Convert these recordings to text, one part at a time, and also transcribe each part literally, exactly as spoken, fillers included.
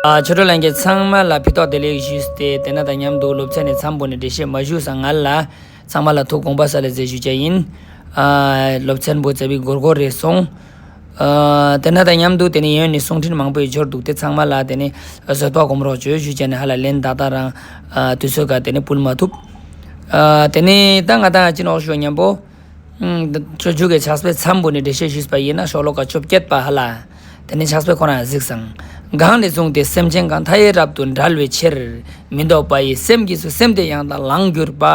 ཨ་ཆོས་གྲོགས་ལྷན་རྒྱས་ཚང་མ་ལ་ཕི་ཏོག་བདེ་ལེགས་ཞུས་ཏེ། དེ་ན་དང་མཉམ་དུ་སློབ་ཚན་ནི་མཚམས་པོ་ནས་འགྲེལ་བཤད་མ་ཞུས་སང་ང་ལ་ཚང་མ་ལ་ཐུགས་དགོངས་པ་སལ་ལེ་ཟེར་ཞུ་ཅེས་ཡིན། ཨ་སློབ་ཚན་པོ་ཙ་པིག་གོར་གོར་རེ་སོང་། ཨ་དེ་ན་དང་མཉམ་དུ་དེ་ནི་ཡོན་ནི་གསུང་འཕྲིན་མང་པོའི་འབྱོར་འདུག་སྟེ། ཚང་མ་ལ་དེ་ནི་བཟོད་པ་སྒོམ་རོགས་བྱོས་ཞུ་ཅེས་ནི་ཧ་ལ་ལན་ཏག་ཏག་རང་ཨ་དུས་ཚོད་ཀ་དེ་ནི་ཕུལ་མ་ཐུབ། ཨ་དེ་ནི་ད་ང་དང་ཅི་ནོག་ཞུ་མཉམ་པོ། ཨུམ། སྤྱོད་འཇུག་གི་ཕྱག་དཔེ་མཚམས་པོ་ནས་འགྲེལ་བཤད་ཞུས་པ་ཡིན་ན་ཤོ་ལོ་ཀ་བཅོ་བརྒྱད་པ་ཧ་ལ། དེ་ནི་ཕྱག་དཔེ་ཁོ་རང་གཟིགས་སང་། གང་ནས་བཟུང་སྟེ་སེམས་ཅན་གང་། མཐའ་ཡས་རབ་ཏུ་འགྲོལ་བའི་ཕྱིར། མི་ལྡོག་པ་ཡི་སེམས་ཀྱིས་སུ། སེམས་དེ་ཡང་དག་བླངས་གྱུར་པ།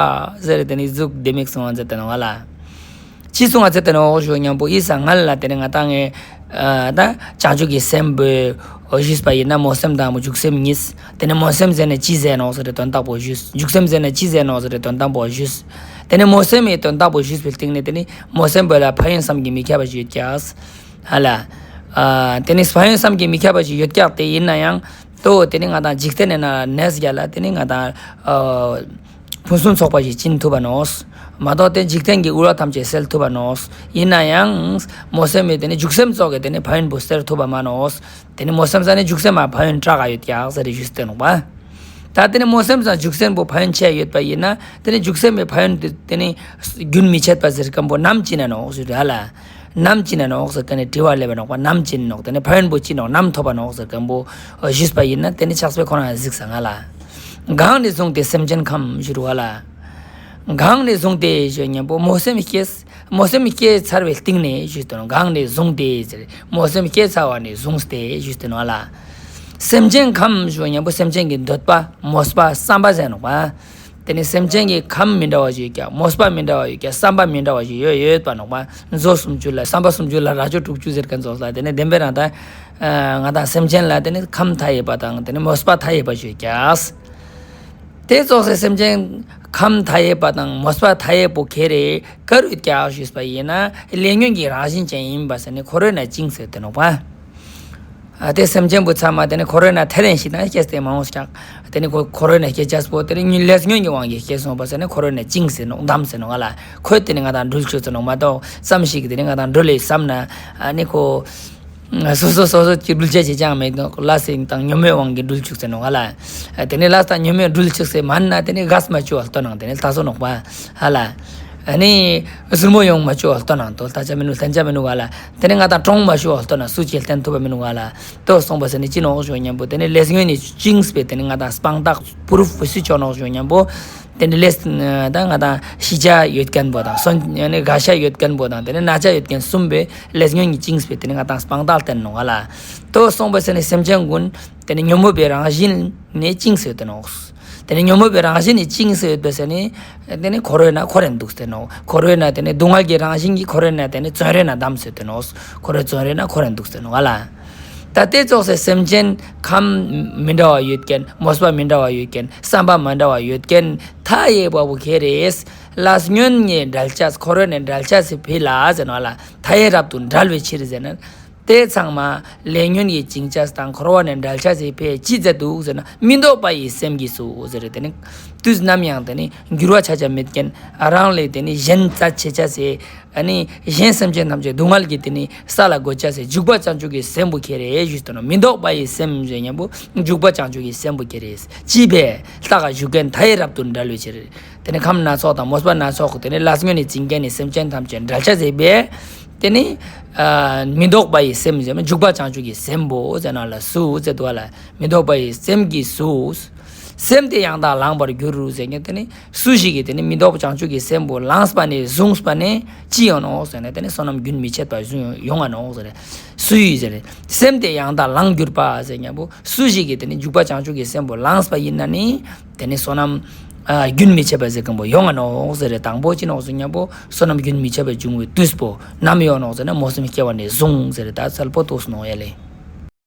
ཟེར་དེ་ནི་ཟུག་དེ་མིག་གསུང་བ་མཛད་དེ་ནོག་ཧ་ལ། ཅི་གསུང་བ་མཛད་དེ་ནོག་ཞུ་མཉམ་པོ་ཡིན་སང་ང་ལ་དེ་ནི་ང་དང་ངི་ཨ་ད་བྱང་ཆུབ་ཀྱི་སེམས་པོ་ཞུས་པ་ཡིན་ན་སྨོན་སེམས་དང་འཇུག་སེམས་གཉིས། དེ་ནི་སྨོན་སེམས་ཟེར་ན་ཅི་ཟེར་ནོག་ཟེར་ཏེ་དོན་དག་པོ་ཞུས། འཇུག་སེམས་ཟེར་ན་ཅི་ཟེར་ནོག་ཟེར་ཏེ་དོན་དག་པོ་ཞུས། དེ་ནི་སྨོན་སེམས་ཡི་དོན་དག་པོ་ཞུས་པའི་སྟེང་ནས་དེ་ནི་སྨོན་སེམས་པོ་ལ་ཕན་ཡོན་བསམ་གྱིས་མི་ཁྱབ་པ་ཞིག་ཡོད་ཀྱག་ཧ་ལ། ཨ་དེ་ནི་ཕན་ཡོན་བསམ་གྱིས་མི་ཁྱབ་པ་ཞིག་ཡོད་ཀྱག་སྟེ་ཡིན་ན་ཡང་ཏོ་དེ་ནི་ང་དང་འཇིག་རྟེན་ནི་ནང་གནས་རྒྱ་ལ་དེ་ནི་ང་དང་ཨ་ཕུན་སུམ་ཚོགས་པ་ཞིག་སྦྱིན་ཐུབ་པ་ནོག་མ་གཏོགས་དེ་འཇིག་རྟེན་གྱི་དབུལ་བ་ཐམས་ཅད་སེལ་ཐུབ་པ་ནོག་ཡིན་ན་ཡང་སྨོན་སེམས་མེད་དེ་ནི་འཇུག་སེམས་ཙོགས་ཀྱི་དེ་ནི་ཕན་ཡོན་པོ་སྟེར་ཐུབ་པ་མ་ནོག་དེ་ནི་སྨོན་སེམས་ས་ནི་འཇུག་སེམས་མ་ཕན་ཡོན་དྲག་ག་ཡོད་ཀྱག་ཟེར་ཏེ་ཞུས་ཏེ་ནོག་པ། ད་དེ་ནི་སྨོན་སེམས་ས་འཇུག་སེམས་པོ་ཕན་ཡོན་ཆེ་ཡོད་པ་ཡིན་ན་དེ་ནི་འཇུག་སེམས་མེད་ཕན་ཡོན་དེ་ནི་རྒྱུན་མི་འཆད་པ་ཟེར་མཁན་པོ་ནམ་ཅི་ན་ནོག་ཞུ་ར་ཧ་ལ། ནམ་ཅི་ན་ནོག་ཟེར་མཁན་ནི་དྲི་བ་སླེབས་པ་ནོག་པ། ནམ་ཅི་ན་ནོག་དེ་ནི་ཕན་ཡོན་པོ་ཅི་ནོག་ནམ་ཐོབ་པ་ནོག་ཟེར་མཁན་པོ་ཞུས་པ་ཡིན་ན་དེ་ནི་ཕྱག་དཔེ་ཁོ་རང་གཟིགས་སང་ང་ལ། གང་ནས་བཟུང་སྟེ་སེམས་ཅན་ཁམས་ཞུ་རུ་ཧ་ལ། གང་ནས་བཟུང་སྟེ་ཞུ་མཉམ་པོ་སྨོན་སེམས་སྐྱེས། སྨོན་སེམས་སྐྱེས་ཚར་བའི་སྟེང་ནས་ཞུས་ཏེ་ནོག་གང་ནས་བཟུང་སྟེ་ཟེར། སྨོན་སེམས་སྐྱེས་ཚར་བ་ནས་བཟུང་སྟེ་ཞུས་ཏེ་ནོག་ལ། སེམས་ཅན་ཁམས་ཞུ་མཉམ་པོ་སེམས་ཅན་གྱི་འདོད་པ་མོས་པ་བསམ་པ་ཟེར་ནོག་པ། དེ་ནི་སེམས་ཅན་གྱི་ཁམས་མི་འདྲ་བ་ཞིག་ཡོད་ཀྱག་མོས་པ་མི་འདྲ་བ་ཡོད་ཀྱག་བསམ་པ་མི་འདྲ་བ་ཞིག་ཡོད་ཡོད་པ་ནོག་པ། མཛོ་སུམ་ཅུ་ལ་བསམ་པ་སུམ་ཅུ་ལ་རྭ་ཅོ་དྲུག་ཅུ་ཟེར་མཁན་ཙོགས་ལ་དེ་ནི་བདེན་པའི་རང་ད་ང་དང་སེམས་ཅན་ལ་དེ་ནི་ཁམས་མཐའ་ཡས་པ་དང་དེ་ནི་མོས་པ་མཐའ་ཡས་པ་ཞིག་ཡོད་ཀྱག་དེ་ཙོགས་སེ་སེམས་ཅན་ཁམས་མཐའ་ཡས་པ་དང་མོས་པ་མཐའ་ཡས་པོ་ཁེ་རེ་ག་རུ་ཡོད་ཀྱག་ཞུས་པ་ཡིན་ན་ལས་ཉོན་གྱི་རང་བཞིན་ཅན་ཡིན་པ་ཟེར་ནི་འཁོར་བའི་ནང་བཅིངས་ཟེར་ཏེ་ནོག་པ། ཨ་དེ་སེམས་ཅན་པོ་ཚང་མ་དེ་ནི་འཁོར་བའི་ནང་ཐེ་རེ་ཞིག་ན་སྐྱེས་ཏེ་མ་འོངས་ཀྱག་དེ་ནི་ཁོ་འཁོར་བའི་ནང་སྐྱེ་ཅེས་པོ་དེ་ནི་ལས་ཉོན་གྱི་དབང་གིས་སྐྱེས་སོང་པ་ཟེར་ནི་འཁོར་བའི་ནང་བཅིངས་ཟེར་ནོག་བསྡམས་ཟེར་ནོག་ང་ལ། ཁོས་དེ་ནི་ང་དང་འགྲུལ་བཅུག་ཟེར་ནོག་མ་གཏོགས་ཙམ་ཞིག་དེ་ནི་ང་དང་འགྲུལ་ལེ་བསམ་ན་ཨ་ནི་ཁོ། སོ་སོ་སོ་སོ་ཅིག་འགྲུལ་ཅེས་ཅིག་ཅང་མེད་ནོག་ལས་སེམས་དང་ཉོན་མོངས་དབང་གིས་འགྲུལ་བཅུག་ཟེར་ནོག་ཧ་ལ། དེ་ནི་ལས་དང་ཉོན་མོངས་འགྲུལ་བཅུག་ཟེར་མན་ན་དེ་ནི་གས་མ་བཅུག་པ་ལྟོས་ནང་དེ་ནི་ལྟ་སོ་ནོག་པ་ཧ་ལ། ཨ་ནི་ཟུར་མོ་ཡོང་མ་བཅུག་པ་ལྟོས་ནང་དོ་ལྟ་ཅ་མི་ནུག་ལྟ་ཅ་མི་ནུག་ཧ་ལ། དེ་ནི་ང་དང་གྲོངས་མ་བཅུག་པ་ལྟོས་ན་སུ་ཅིག་བསྟན་ཐུབ་པ་མི་ནུག་ཧ་ལ། ལྟོས་སོང་པ་ཟེར་ནི་ཅི་ནོག་ཞུ་མཉམ་པོ་དེ་ནི་ལས་ཉོན་ནི་བཅིངས་པའི་དེ་ནི་ང་དང་དཔང་རྟགས་པུ་རུབ་པོ་སུ་ཅོ་ནོག་ཞུ་མཉམ་པོ། དེ་ནི་ལས་ད་ང་དང་ཤི་ཅེས་ཡོད་མཁན་པོ་དང་སོན་ནི་རྒ་ཤི་ཡོད་མཁན་པོ་དང་དེ་ནི་ན་ཅེས་ཡོད་མཁན་གསུམ་པོའི་ལས་ཉོན་གྱིས་བཅིངས་པའི་དེ་ནི་ང་དང་དཔང་རྟགས་བསྟན་ནོག་ཧ་ལ། ལྟོས་སོང་པ་ཟེར་ནི་སེམས་ཅན་ཀུན་དེ་ནི་ཉོན་མོངས་པའི་རང་བཞིན་ནི་བཅིངས་ཡོད་དེ་ནོག་དེ་ནི་ཉོན་མོངས་པའི་རང་བཞིན་ནི་བཅིངས་ཡོད་པ་ཟེར་ནི་དེ་ནི་འཁོར་བའི་ནང་འཁོར་རེ་འདུག་ཟེར་ནོག་འཁོར་བའི་ནང་དེ་ནི་སྡུག་བསྔལ་གྱི་རང་བཞིན་གྱིས་འཁོར་བའི་ནང་དེ་ནི་བཙོན་རའི་ནང་བསྡམས་ཟེར་དེ་ནོག་འཁོར་བའི་བཙོན་རའི་ནང་འཁོར་རེ་འདུག་ཟེར་ནོག་ཧ་ལ། ད་དེ་ཙོགས་སེ་སེམས་ཅན་ཁམས་མི་འདྲ་བ་ཡོད་མཁན་མོས་པ་མི་འདྲ་བ་ཡོད་མཁན་བསམ་པ་མི་འདྲ་བ་ཡོད་མཁན་མཐའ་ཡས་པ་བོ་ཁེ་རེ་ལས་ཉོན་ནི་འགྲོལ་ཅེས་འཁོར་བའི་ནང་འགྲོལ་ཅེས་སི་ཕི་ལ་ཟེར་ནོག་ལ། མཐའ་ཡས་རབ་ཏུ་འགྲོལ་བའི་ཕྱིར་ཟེར་ན། དེ་ཚང་མ་ལས་ཉོན་གྱིས་བཅིངས་ཅེས་དང་འཁོར་བའི་ནང་འགྲོལ་ཅེས་སི་ཕི་ཅི་མཛད་འདུག་ཟེར་ན་མི་ལྡོག་པ་ཡི་སེམས་ཀྱིས་སུ་ཟེར་དེ་ནི་དུས་ནམ་ཡང་དེ་ནི་འགྱུར་བ་ཆ་ཅེས་མེད་མཁན་རང་ལས་དེ་ནི་གཞན་རྩ་ཆེ་ཅེས་སི་ཨ་ནི་གཞན་སེམས་ཅན་ཐམས་ཅད་སྡུག་བསྔལ་གྱི་དེ་ནི་ས་ལ་འགོད་ཅེས་སི་འཇུག་པ་བྱང་ཆུབ་ཀྱི་སེམས་པོ་ཁེ་རེ་ཞུས་ཏེ་ནོག་མི་ལྡོག་པ་ཡི་སེམས་ཞུ་མཉམ་པོ་འཇུག་པ་བྱང་ཆུབ་ཀྱི་སེམས་པོ་ཁེ་རེ། ཅི་ཕི་ལྟ་ག་ཞུགས་མཁན་མཐའ་ཡས་རབ་ཏུ་འགྲོལ་བའི་ཕྱིར། དེ་ནི་ཁམས་སྣ་ཚོགས་དང་མོས་པ་སྣ་ཚོགས་དེ་ནི་ལས་ཉོན་ནི་བཅིངས་མཁན་ནི་སེམས་ཅན་ཐམས་ཅད་འགྲོལ་ཅེས་སི་ཕི། དེ་ནི་ཨ་མི་ལྡོག་པ་ཡི་སེམས་ཞུ་མི་འཇུག་པ་བྱང་ཆུབ་ཀྱི་སེམས་པོ་ཟེར་ནོག་ལ་སུ་ཟེར་དུག་པ་ལ། མི་ལྡོག་པ་ཡི་སེམས་ཀྱིས་སུ། སེམས་དེ་ཡང་དག་བླངས་པར་འགྱུར་ཟེར་མཁན་དེ་ནི་སུ་ཞིག་གིས་དེ་ནི་མི་ལྡོག་པ་བྱང་ཆུབ་ཀྱི་སེམས་པོ་བླངས་པ་ནས་བཟུང་པ་ནས་ཅི་ཡོང་ནོག་ཟེར་ན་དེ་ནི་བསོད་ནམས་རྒྱུན་མི་འཆད་པ་ཡོང་ང་ནོག་ཟེར། སུ་ཡིས་ཟེར། སེམས་དེ་ཡང་དག་བླངས་གྱུར་པ་ཟེར་མཁན་པོ་སུ་ཞིག་གིས་དེ་ནི་འཇུག་པ་བྱང་ཆུབ་ཀྱི་སེམས་པོ་བླངས་པ་ཡིན་ན་ནི་དེ་ནི་བསོད་ནམས་ཨ་རྒྱུན་མི་འཆད་པ་ཟེར་མཁན་པོ་ཡོང་ང་ནོག་ཟེར། དང་པོ་ཅི་ནོག་ཟེར་མཁན་པོ་བསོད་ནམས་རྒྱུན་མི་འཆད་པ་འབྱུང་བའི་དུས་པོ་ནམ་ཡོང་ནོག་ཟེར་ན་མོས་སེམས་སྐྱེ་བ་ནས་བཟུང་ཟེར། ད་གསལ་པོ་ཏོག་ཙམ་ནོག་ཡ་ལེ།